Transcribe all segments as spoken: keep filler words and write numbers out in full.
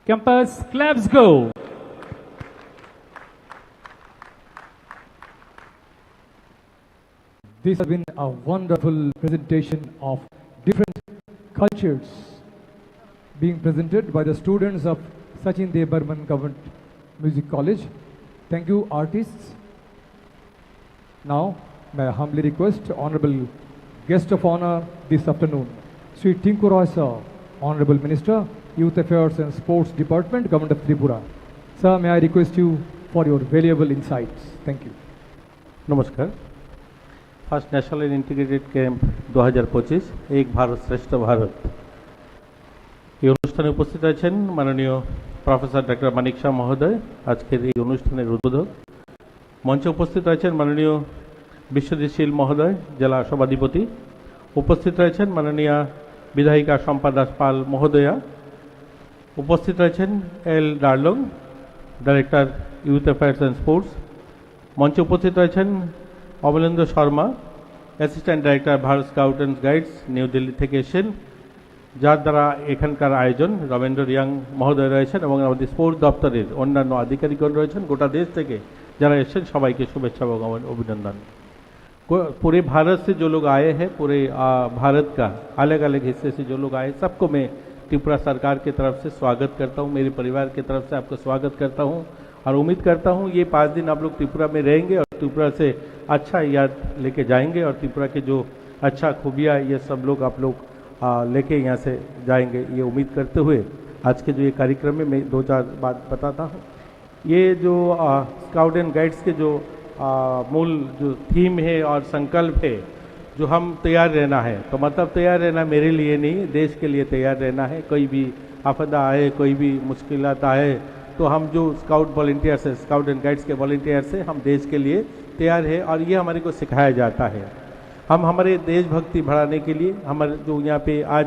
Campus, claps go. This has been a wonderful presentation of different cultures being presented by the students of Sachin Dev Barman Government Music College. Thank you, artists. Now, may I humbly request Honorable Guest of Honor this afternoon, Shri Tinku Roy Sir, Honorable Minister, Youth Affairs and Sports Department, Government of Tripura. Sir, may I request you for your valuable insights. Thank you. নমস্কার। First national integrated camp দু হাজার পঁচিশ, এক ভারত শ্রেষ্ঠ ভারত। এই অনুষ্ঠানে উপস্থিত আছেন মাননীয় প্রফেসর ডক্টর মানিক শাহ মহোদয়, আজকের এই অনুষ্ঠানের উদ্বোধক। মঞ্চে উপস্থিত রয়েছেন মাননীয় বিশ্বজিৎ শীল মহোদয়, জেলা সভাধিপতি। উপস্থিত রয়েছেন মাননীয়া বিধায়িকা শম্পা দাস পাল মহোদয়া। উপস্থিত রয়েছেন L Darlong, director, youth affairs and sports. মঞ্চে উপস্থিত রয়েছেন Amalendra Sharma, assistant director, Bharat scout and guides, New Delhi থেকে এসেছেন, যার দ্বারা এখানকার আয়োজন। রমেন্দ্র রিয়াং মহোদয় রয়েছেন এবং আমাদের স্পোর্টস দপ্তরের অন্যান্য আধিকারিকগণ রয়েছেন। গোটা দেশ থেকে যারা এসেছেন, সবাইকে শুভেচ্ছা এবং আমার অভিনন্দন। को- पूरे भारत से जो लोग आए हैं, पूरे, आ, भारत का अलग-अलग हिस्से से जो लोग आए, सबको मैं त्रिपुरा सरकार की तरफ से स्वागत करता हूँ, मेरे परिवार की तरफ से आपको स्वागत करता हूँ और उम्मीद करता हूँ ये पाँच दिन आप लोग त्रिपुरा में रहेंगे और त्रिपुरा से अच्छा याद लेके जाएंगे और त्रिपुरा के जो अच्छा खूबियाँ, ये सब लोग आप लोग, आ, लेके यहाँ से जाएंगे, ये उम्मीद करते हुए आज के जो ये कार्यक्रम में मैं दो चार बात बताता हूँ। ये जो, आ, स्काउट एंड गाइड्स के जो, आ, मूल जो थीम है और संकल्प है, जो हम तैयार रहना है, तो मतलब तैयार रहना मेरे लिए नहीं, देश के लिए तैयार रहना है। कोई भी आपदा आए, कोई भी मुश्किलात आए, तो हम जो स्काउट वॉलंटियर्स हैं, स्काउट एंड गाइड्स के वॉलंटियर्स हैं, हम देश के लिए तैयार है और ये हमारे को सिखाया जाता है। हम हमारे देशभक्ति बढ़ाने के लिए हमारे जो यहाँ पे आज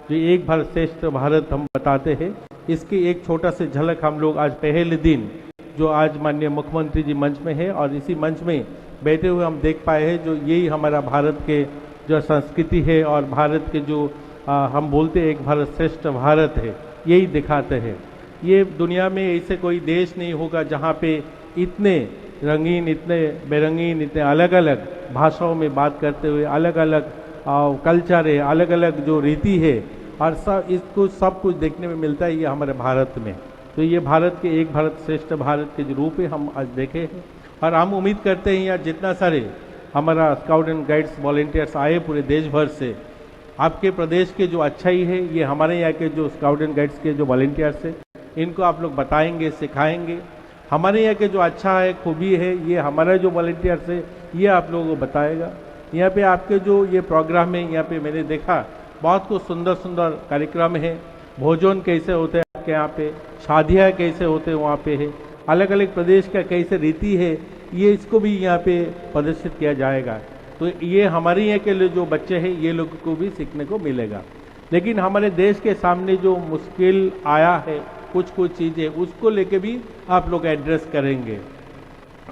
जो एक भारत श्रेष्ठ भारत हम बताते हैं, इसकी एक छोटा सा झलक हम लोग आज पहले दिन जो आज माननीय मुख्यमंत्री जी मंच में है और इसी मंच में बैठे हुए हम देख पाए हैं जो यही हमारा भारत के जो संस्कृति है और भारत के जो, आ, हम बोलते हैं एक भारत श्रेष्ठ भारत है, यही दिखाते हैं। ये दुनिया में ऐसे कोई देश नहीं होगा जहाँ पे इतने रंगीन, इतने बेरंगीन, इतने अलग-अलग भाषाओं में बात करते हुए, अलग-अलग, आ, कल्चर है, अलग-अलग जो रीति है और सब, इसको सब कुछ देखने में मिलता है ये हमारे भारत में। तो ये भारत के एक भारत श्रेष्ठ भारत के जो रूप है हम आज देखे हैं और हम उम्मीद करते हैं यहाँ जितना सारे हमारा स्काउट एंड गाइड्स वॉलंटियर्स आए पूरे देश भर से, आपके प्रदेश के जो अच्छाई है ये हमारे यहाँ के जो स्काउट एंड गाइड्स के जो वॉलंटियर्स हैं इनको आप लोग बताएंगे, सिखाएंगे। हमारे यहाँ के जो अच्छा है, खूबी है, ये हमारा जो वॉलंटियर्स है ये आप लोगों को बताएगा। यहाँ पे आपके जो ये प्रोग्राम है, यहाँ पे मैंने देखा बहुत कुछ सुंदर सुंदर कार्यक्रम है। भोजन कैसे होते हैं आपके यहाँ पे, शादियाँ कैसे होते हैं वहाँ पे है, अलग अलग प्रदेश का कैसे रीति है, ये इसको भी यहाँ पे प्रदर्शित किया जाएगा। तो ये हमारे यहाँ के लिए जो बच्चे हैं ये लोगों को भी सीखने को मिलेगा। लेकिन हमारे देश के सामने जो मुश्किल आया है, कुछ कुछ चीज़ें, उसको लेके भी आप लोग एड्रेस करेंगे।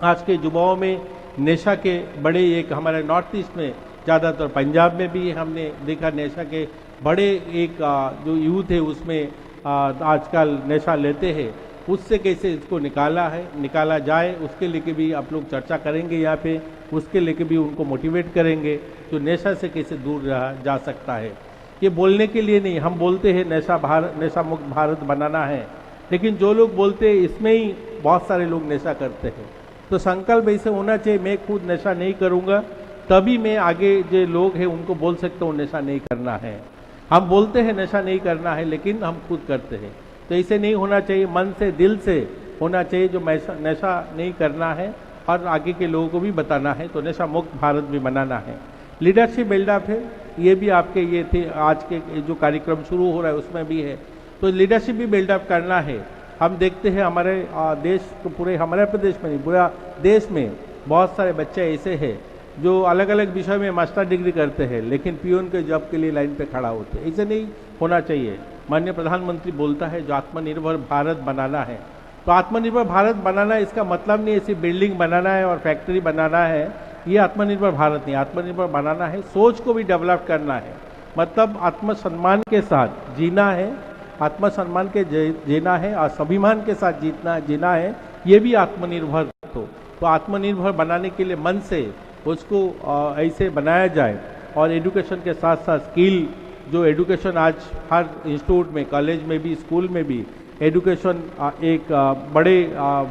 आज के युवाओं में नशा के बड़े एक हमारे नॉर्थ ईस्ट में, ज़्यादातर पंजाब में भी हमने देखा नशा के बड़े एक, आ, जो यूथ है उसमें, आ, आजकल नशा लेते हैं, उससे कैसे इसको निकाला है, निकाला जाए, उसके लेके भी आप लोग चर्चा करेंगे यहाँ पे, उसके लेके भी उनको मोटिवेट करेंगे जो नशा से कैसे दूर रहा जा सकता है। ये बोलने के लिए नहीं, हम बोलते हैं नशा भारत, नशा मुक्त भारत बनाना है, लेकिन जो लोग बोलते हैं इसमें ही बहुत सारे लोग नशा करते हैं। तो संकल्प ऐसे होना चाहिए, मैं खुद नशा नहीं करूँगा, तभी मैं आगे जो लोग हैं उनको बोल सकता हूँ नशा नहीं करना है। हम बोलते हैं नशा नहीं करना है, लेकिन हम खुद करते हैं। तो ऐसे नहीं होना चाहिए, मन से, दिल से होना चाहिए जो मैं नशा नहीं करना है और आगे के लोगों को भी बताना है। तो नशा मुक्त भारत भी बनाना है। लीडरशिप बिल्डअप है, ये भी आपके ये थे, आज के जो कार्यक्रम शुरू हो रहा है उसमें भी है। तो लीडरशिप भी बिल्डअप करना है। हम देखते हैं हमारे, आ, देश को, पूरे हमारे प्रदेश में नहीं, पूरा देश में बहुत सारे बच्चे ऐसे हैं जो अलग-अलग विषय में मास्टर डिग्री करते हैं, लेकिन पियून के जॉब के लिए लाइन पे खड़ा होते हैं। ऐसे नहीं होना चाहिए। माननीय प्रधानमंत्री बोलता है जो आत्मनिर्भर भारत बनाना है, तो आत्मनिर्भर भारत बनाना इसका मतलब नहीं है सिर्फ बिल्डिंग बनाना है और फैक्ट्री बनाना है, ये आत्मनिर्भर भारत नहीं। आत्मनिर्भर बनाना है, सोच को भी डेवलप करना है, मतलब आत्मसम्मान के साथ जीना है, आत्मसम्मान के जी-, जीना है और स्वाभिमान के साथ जीतना, जीना है, ये भी आत्मनिर्भर हो। तो आत्मनिर्भर बनाने के लिए मन से उसको, अ, ऐसे बनाया जाए और एजुकेशन के साथ साथ स्किल, जो एजुकेशन आज हर इंस्टीट्यूट में, कॉलेज में भी, स्कूल में भी एजुकेशन, अ, एक, अ, बड़े, अ,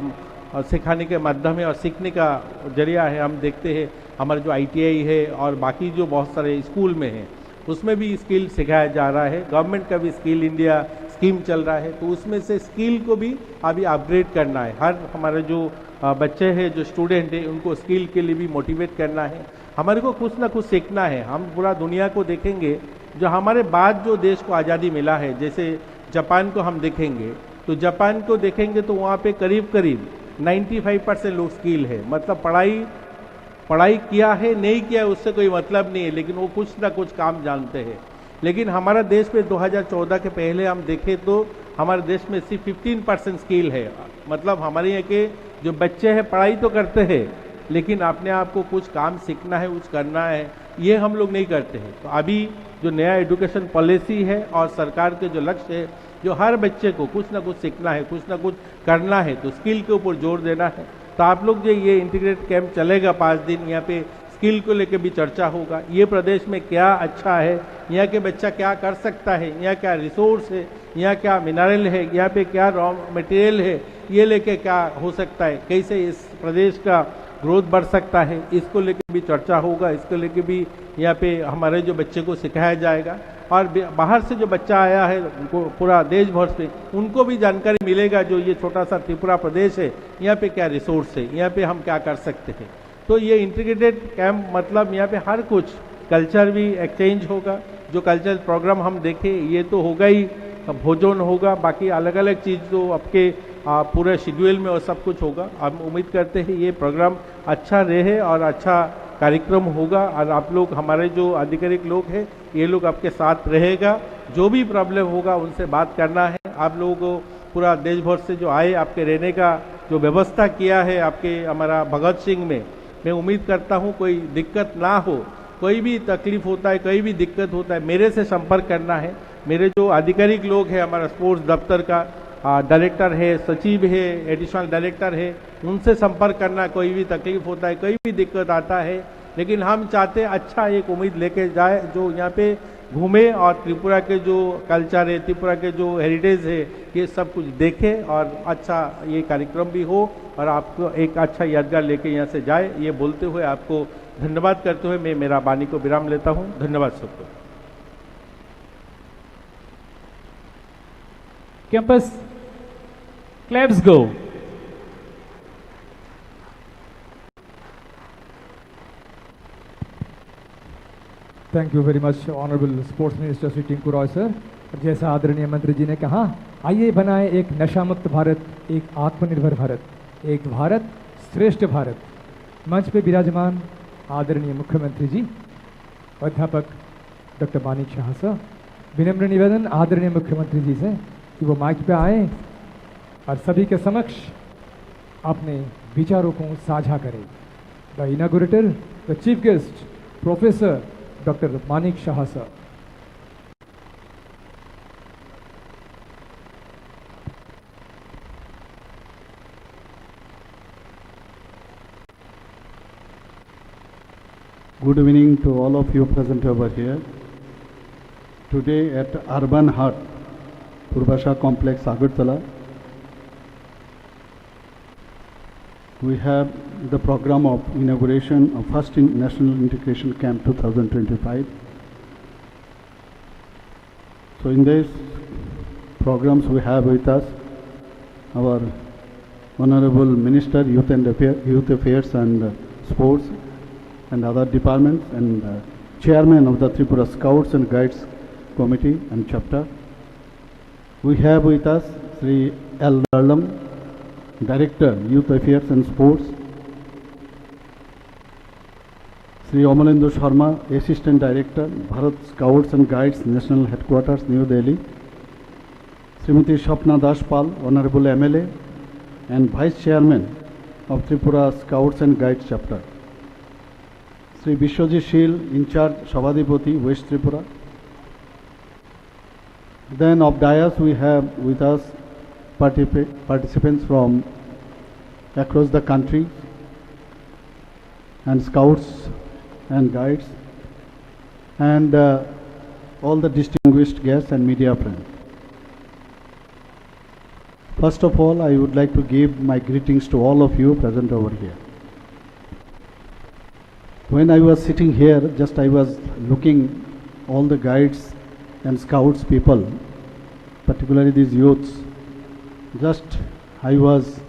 अ, सिखाने के माध्यम है और सीखने का जरिया है। हम देखते हैं हमारे जो आईटीआई है और बाकी जो बहुत सारे स्कूल में है, उसमें भी स्किल सिखाया जा रहा है। गवर्नमेंट का भी स्किल इंडिया स्कीम चल रहा है, तो उसमें से स्किल को भी अभी अपग्रेड करना है। हर हमारे जो, अ, बच्चे हैं, जो स्टूडेंट हैं, उनको स्किल के लिए भी मोटिवेट करना है। हमारे को कुछ ना कुछ सीखना है। हम पूरा दुनिया को देखेंगे, जो हमारे बाद जो देश को आज़ादी मिला है, जैसे जापान को हम देखेंगे, तो जापान को देखेंगे तो वहाँ पे करीब करीब नाइन्टी फ़ाइव परसेंट लोग स्किल है, मतलब पढ़ाई, पढ़ाई किया है, नहीं किया है, उससे कोई मतलब नहीं है, लेकिन वो कुछ ना कुछ काम जानते हैं। लेकिन हमारा देश में दो हज़ार चौदह के पहले हम देखें तो हमारे देश में सिर्फ फिफ्टीन परसेंट स्किल है, मतलब हमारे यहाँ के जो बच्चे हैं पढ़ाई तो करते हैं, लेकिन अपने आप को कुछ काम सीखना है, कुछ करना है, ये हम लोग नहीं करते हैं। तो अभी जो नया एजुकेशन पॉलिसी है और सरकार के जो लक्ष्य है, जो हर बच्चे को कुछ ना कुछ सीखना है, कुछ ना कुछ करना है, तो स्किल के ऊपर जोर देना है। तो आप लोग जो ये इंटीग्रेटेड कैंप चलेगा पाँच दिन, यहाँ पे स्किल को लेके भी चर्चा होगा। ये प्रदेश में क्या अच्छा है, यहाँ के बच्चा क्या कर सकता है, यहाँ क्या रिसोर्स है, यहाँ क्या मिनरल है, यहाँ पे क्या रॉ मटेरियल है, ये लेके क्या हो सकता है, कैसे इस प्रदेश का ग्रोथ बढ़ सकता है, इसको लेके भी चर्चा होगा। इसको लेके भी यहाँ पे हमारे जो बच्चे को सिखाया जाएगा और बे-, बाहर से जो बच्चा आया है, उनको पूरा देश भर से, उनको भी जानकारी मिलेगा जो ये छोटा सा त्रिपुरा प्रदेश है, यहाँ पे क्या रिसोर्स है, यहाँ पे हम क्या कर सकते हैं। तो ये इंटीग्रेटेड कैंप, मतलब यहाँ पे हर कुछ कल्चर भी एक्सचेंज होगा। जो कल्चरल प्रोग्राम हम देखें, ये तो होगा ही, भोजन होगा, बाकी अलग-अलग चीज़ तो आपके, आ, पूरे शेड्यूल में वो सब कुछ होगा। हम उम्मीद करते हैं ये प्रोग्राम अच्छा रहे और अच्छा कार्यक्रम होगा और आप लोग, हमारे जो आधिकारिक लोग हैं, ये लोग आपके साथ रहेगा। जो भी प्रॉब्लम होगा, उनसे बात करना है। आप लोगों को पूरा देश भर से जो आए, आपके रहने का जो व्यवस्था किया है आपके, हमारा भगत सिंह में, मैं उम्मीद करता हूँ कोई दिक्कत ना हो। कोई भी तकलीफ होता है, कोई भी दिक्कत होता है, मेरे से संपर्क करना है। मेरे जो आधिकारिक लोग हैं, हमारा स्पोर्ट्स दफ्तर का, आ, डायरेक्टर है, सचिव है, एडिशनल डायरेक्टर है, उनसे संपर्क करना। कोई भी तकलीफ होता है, कोई भी दिक्कत आता है, लेकिन हम चाहते हैं अच्छा एक उम्मीद लेके जाए, जो यहाँ पे घूमे और त्रिपुरा के जो कल्चर है, त्रिपुरा के जो हेरिटेज है, ये सब कुछ देखे और अच्छा ये कार्यक्रम भी हो और आपको एक अच्छा यादगार लेके यहाँ से जाए। ये बोलते हुए आपको धन्यवाद करते हुए मैं मेरा वाणी को विराम लेता हूँ। धन्यवाद सबको। Campus, claps go. Thank you very much, Honorable Sports Minister Shri Tinku Roy sir। और जैसा आदरणीय मंत्री जी ने कहा, आइए बनाएं एक नशा मुक्त भारत, एक आत्मनिर्भर भारत, एक भारत श्रेष्ठ भारत। मंच पे विराजमान आदरणीय मुख्यमंत्री जी, अध्यापक डॉक्टर मानिक शाह सर, विनम्र निवेदन आदरणीय मुख्यमंत्री जी से कि वो माइक पे आए और सभी के समक्ष अपने विचारों को साझा करें। The inaugurator, the chief guest, Professor Doctor Manik Saha sir. Good evening to all of you present over here. Today at Urban Heart, Purvasha Complex, Agartala, we have the program of inauguration of first in National Integration Camp two thousand twenty-five. So in this programs we have with us our Honorable Minister Youth and Affair, Youth Affairs and uh, Sports and other departments and uh, Chairman of the Tripura Scouts and Guides Committee and Chapter. We have with us Sri L Darlam, Director Youth Affairs and Sports, Sri Amalendra Sharma, Assistant Director, Bharat Scouts and Guides National Headquarters, New Delhi, Srimati Sapna Das Pal, Honorable M L A and Vice Chairman of Tripura Scouts and Guides Chapter, Sri Biswajit Shil, In-charge Sabhadipati, West Tripura, Then of dais we have with us participa-, participants from across the country and scouts and guides and, uh, all the distinguished guests and media friends. First of all, I would like to give my greetings to all of you present over here. When I was sitting here, just I was looking all the guides and scouts people, particularly these youths. Just I was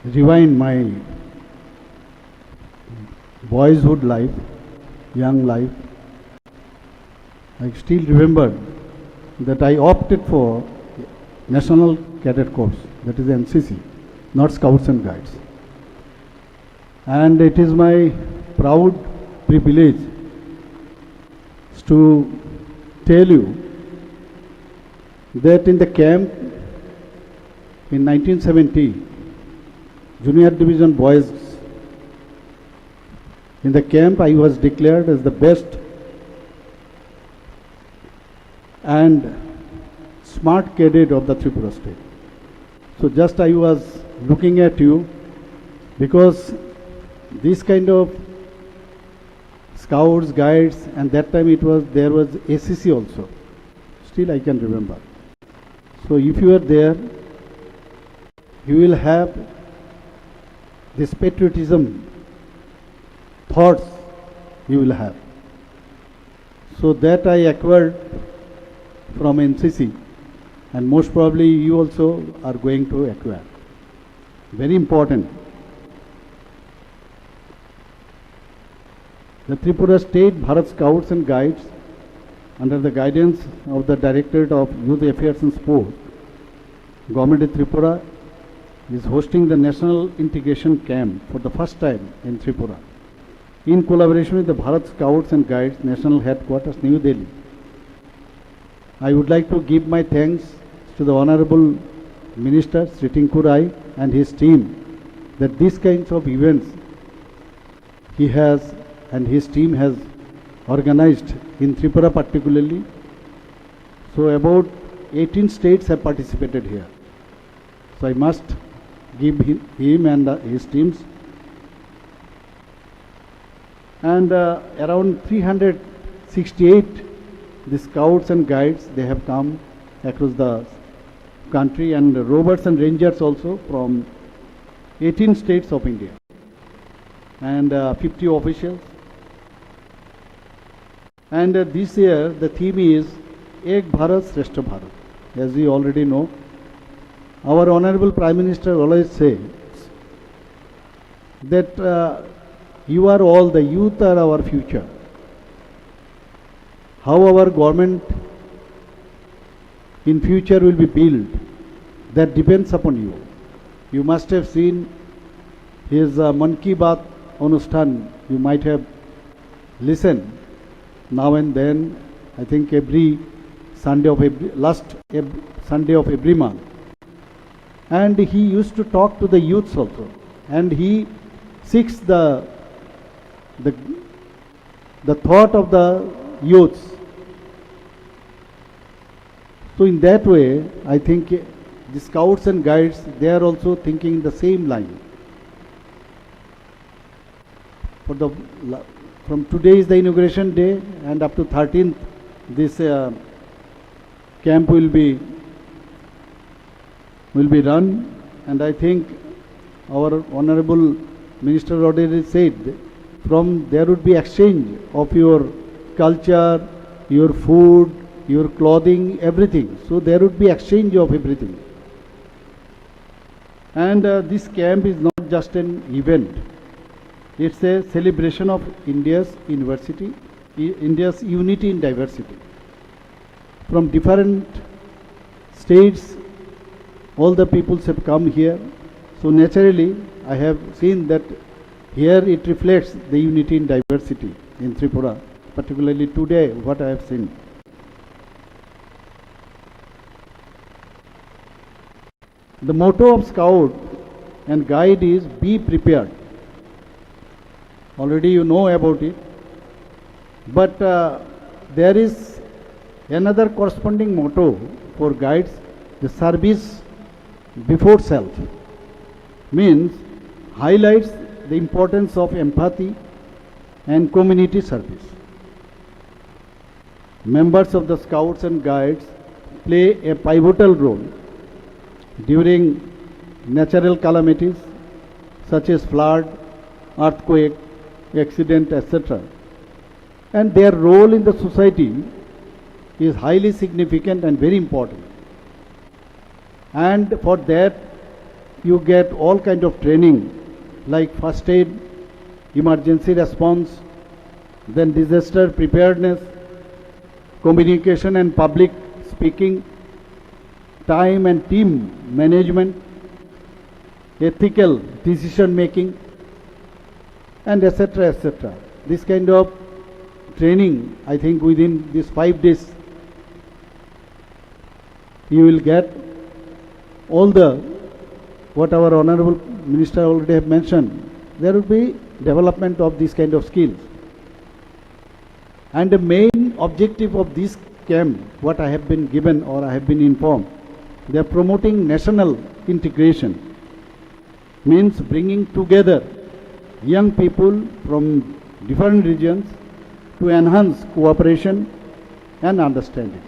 rewind my boyhood life, young life. I still remember that I opted for National Cadet Corps, that is N C C, not Scouts and Guides. And it is my proud privilege to tell you that in the camp in nineteen seventy, Junior Division Boys, in the camp, I was declared as the best and smart cadet of the Tripura state. So just I was looking at you because this kind of scouts, guides, and that time it was, there was A C C also. Still I can remember. So if you are there, you will have this patriotism thoughts you will have. So that I acquired from N C C, and most probably you also are going to acquire. Very important. The Tripura State Bharat Scouts and Guides, under the guidance of the Directorate of Youth Affairs and Sport, Government of Tripura, is hosting the National Integration Camp for the first time in Tripura, in collaboration with the Bharat Scouts and Guides National Headquarters, New Delhi. I would like to give my thanks to the Honorable Minister Shri Tinku Rai and his team that these kinds of events he has and his team has organized in Tripura particularly. So about eighteen states have participated here. So I must give hi-, him and, uh, his teams. And, uh, around three hundred sixty-eight the scouts and guides, they have come across the country, and rovers and rangers also from eighteen states of India, and, uh, fifty officials. And, uh, this year the theme is Ek Bharat Shreshtha Bharat. As we already know, our Honorable Prime Minister always says that, uh, you are all, the youth are our future. How our government in future will be built, that depends upon you. You must have seen his, uh, Mann Ki Baat Anusthan. You might have listened now and then, I think every Sunday of every, last ev-, Sunday of every month. And he used to talk to the youths also. And he seeks the, the, the thought of the youths. So in that way, I think the scouts and guides, they are also thinking in the same line. For the la-, from today is the inauguration day, and up to thirteenth, this, uh, camp will be, will be run. And I think our Honorable Minister already said, from there would be exchange of your culture, your food, your clothing, everything. So there would be exchange of everything. And, uh, this camp is not just an event, it's a celebration of India's university, I-, India's unity in diversity. From different states, all the peoples have come here. So naturally, I have seen that here it reflects the unity in diversity in Tripura, particularly today, what I have seen. The motto of scout and guide is "Be prepared." Already you know about it. But, uh, there is Another corresponding motto for guides, the service before self, means highlights the importance of empathy and community service. Members of the Scouts and Guides play a pivotal role during natural calamities such as flood, earthquake, accident, et cetera. And their role in the society is highly significant and very important. And for that, you get all kind of training like first aid, emergency response, then disaster preparedness, communication and public speaking, time and team management, ethical decision making, and et cetera, et cetera. This kind of training, I think, within these five days, you will get all the, what our honorable minister already have mentioned, there will be development of these kind of skills. And the main objective of this camp, what I have been given or I have been informed, they are promoting national integration, means bringing together young people from different regions to enhance cooperation and understanding.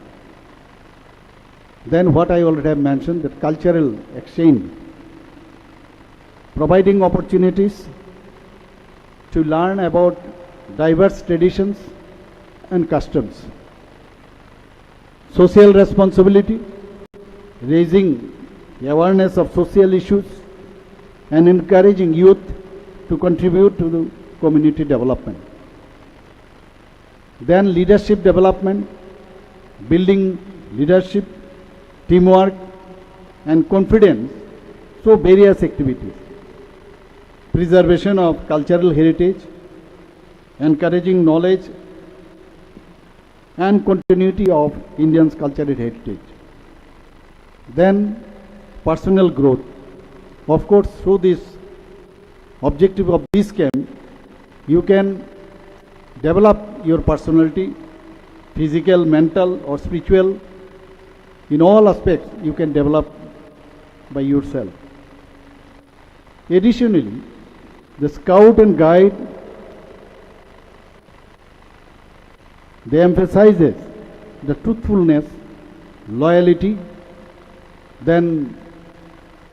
Then what I already have mentioned, that cultural exchange, providing opportunities to learn about diverse traditions and customs. Social responsibility, raising awareness of social issues and encouraging youth to contribute to the community development. Then leadership development, building leadership, teamwork, and confidence through various activities. Preservation of cultural heritage, encouraging knowledge and continuity of Indians' cultural heritage. Then personal growth. Of course, through this objective of this camp, you can develop your personality, physical, mental or spiritual, in all aspects you can develop by yourself. Additionally, the scout and guide, they emphasizes the truthfulness, loyalty, then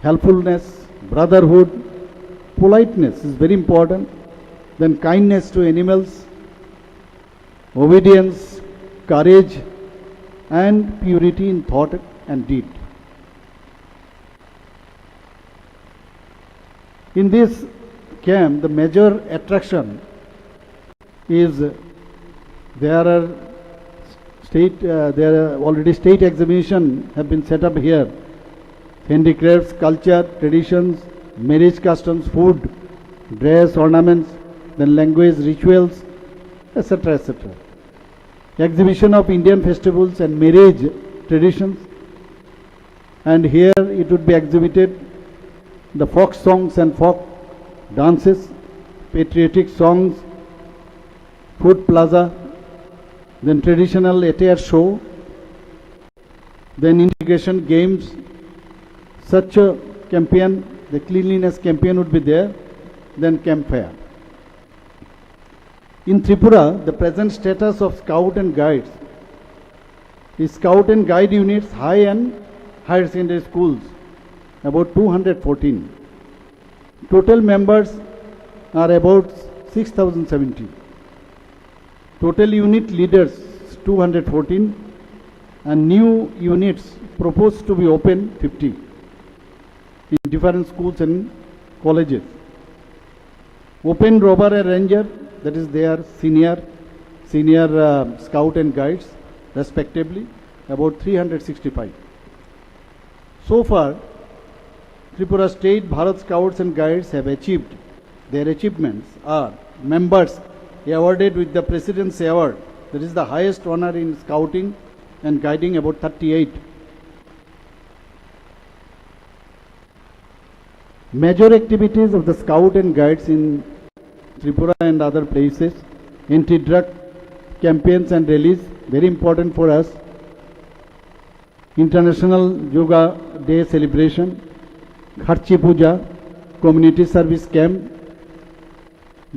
helpfulness, brotherhood, politeness is very important, then kindness to animals, obedience, courage, and purity in thought and deed. In this camp, the major attraction is there are state, uh, there are already state exhibition have been set up here. Handicrafts, culture, traditions, marriage customs, food, dress, ornaments, then language, rituals, et cetera, et cetera. Exhibition of Indian festivals and marriage traditions, and here it would be exhibited the folk songs and folk dances, patriotic songs, food plaza, then traditional attire show, then integration games, such a campaign, the cleanliness campaign would be there, then campfire. In Tripura, the present status of scout and guides is scout and guide units, high and higher secondary schools, about two hundred fourteen. Total members are about six thousand seventy. Total unit leaders two hundred fourteen, and new units proposed to be open fifty in different schools and colleges. Open robber and ranger, that is, they are senior, senior, uh, scout and guides, respectively, about three hundred sixty-five. So far, Tripura State Bharat Scouts and Guides have achieved, their achievements are members awarded with the President's Award, that is the highest honor in scouting and guiding, about thirty-eight. Major activities of the scout and guides in Tripura and other places, anti-drug campaigns and rallies, very important for us. International Yoga Day celebration, Kharchi Puja, community service camp,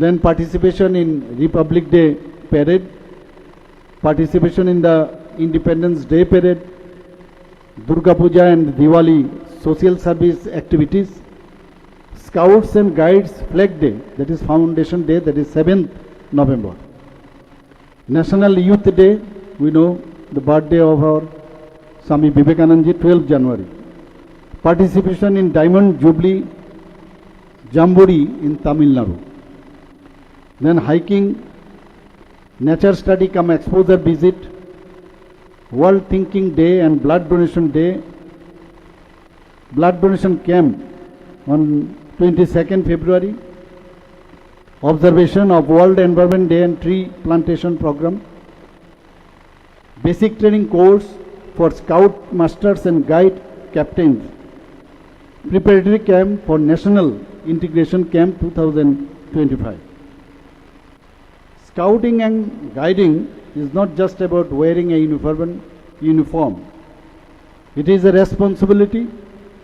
then participation in Republic Day parade, participation in the Independence Day parade, Durga Puja and Diwali social service activities, Scouts and Guides Flag Day, that is Foundation Day, that is seventh November. National Youth Day, we know the birthday of our Swami Vivekananda ji, twelfth January. Participation in Diamond Jubilee Jamboree in Tamil Nadu. Then hiking, nature study cum exposure visit, World Thinking Day and Blood Donation Day, blood donation camp on twenty-second February, observation of World Environment Day and tree plantation program, basic training course for scout masters and guide captains, preparatory camp for National Integration Camp two thousand twenty-five. Scouting and guiding is not just about wearing a uniform, uniform. It is a responsibility,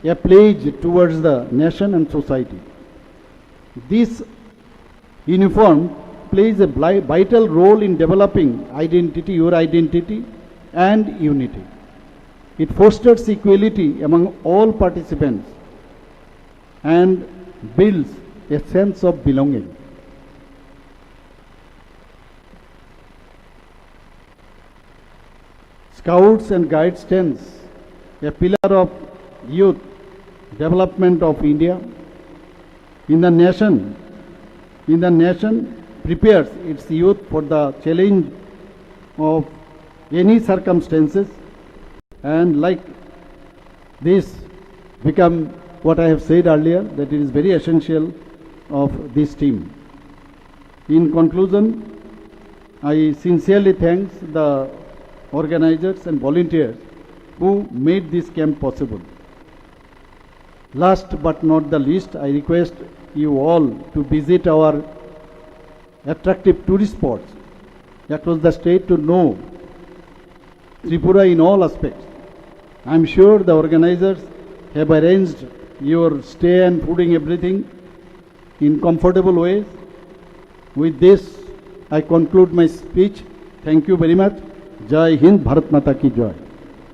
a pledge towards the nation and society. This uniform plays a bli-, vital role in developing identity, your identity, and unity. It fosters equality among all participants and builds a sense of belonging. Scouts and Guides stands a pillar of youth development of India. In the nation, in the nation prepares its youth for the challenge of any circumstances, and like this become what I have said earlier, that it is very essential of this team. In conclusion, I sincerely thanks the organizers and volunteers who made this camp possible. Last but not the least, I request you all to visit our attractive tourist spots across the state to know Tripura in all aspects. I am sure the organizers have arranged your stay and fooding, everything in comfortable ways. With this, I conclude my speech. Thank you very much. Jai Hind, Bharat Mata ki Jai.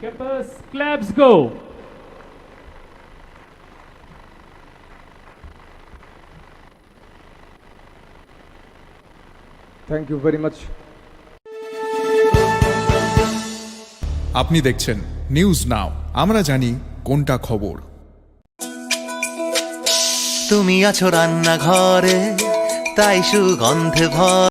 Campus, claps go. Thank you very much. আপনি দেখছেন news now, আমরা জানি কোনটা খবর। তুমি আছো রান্নাঘরে, তাই সুগন্ধে ভর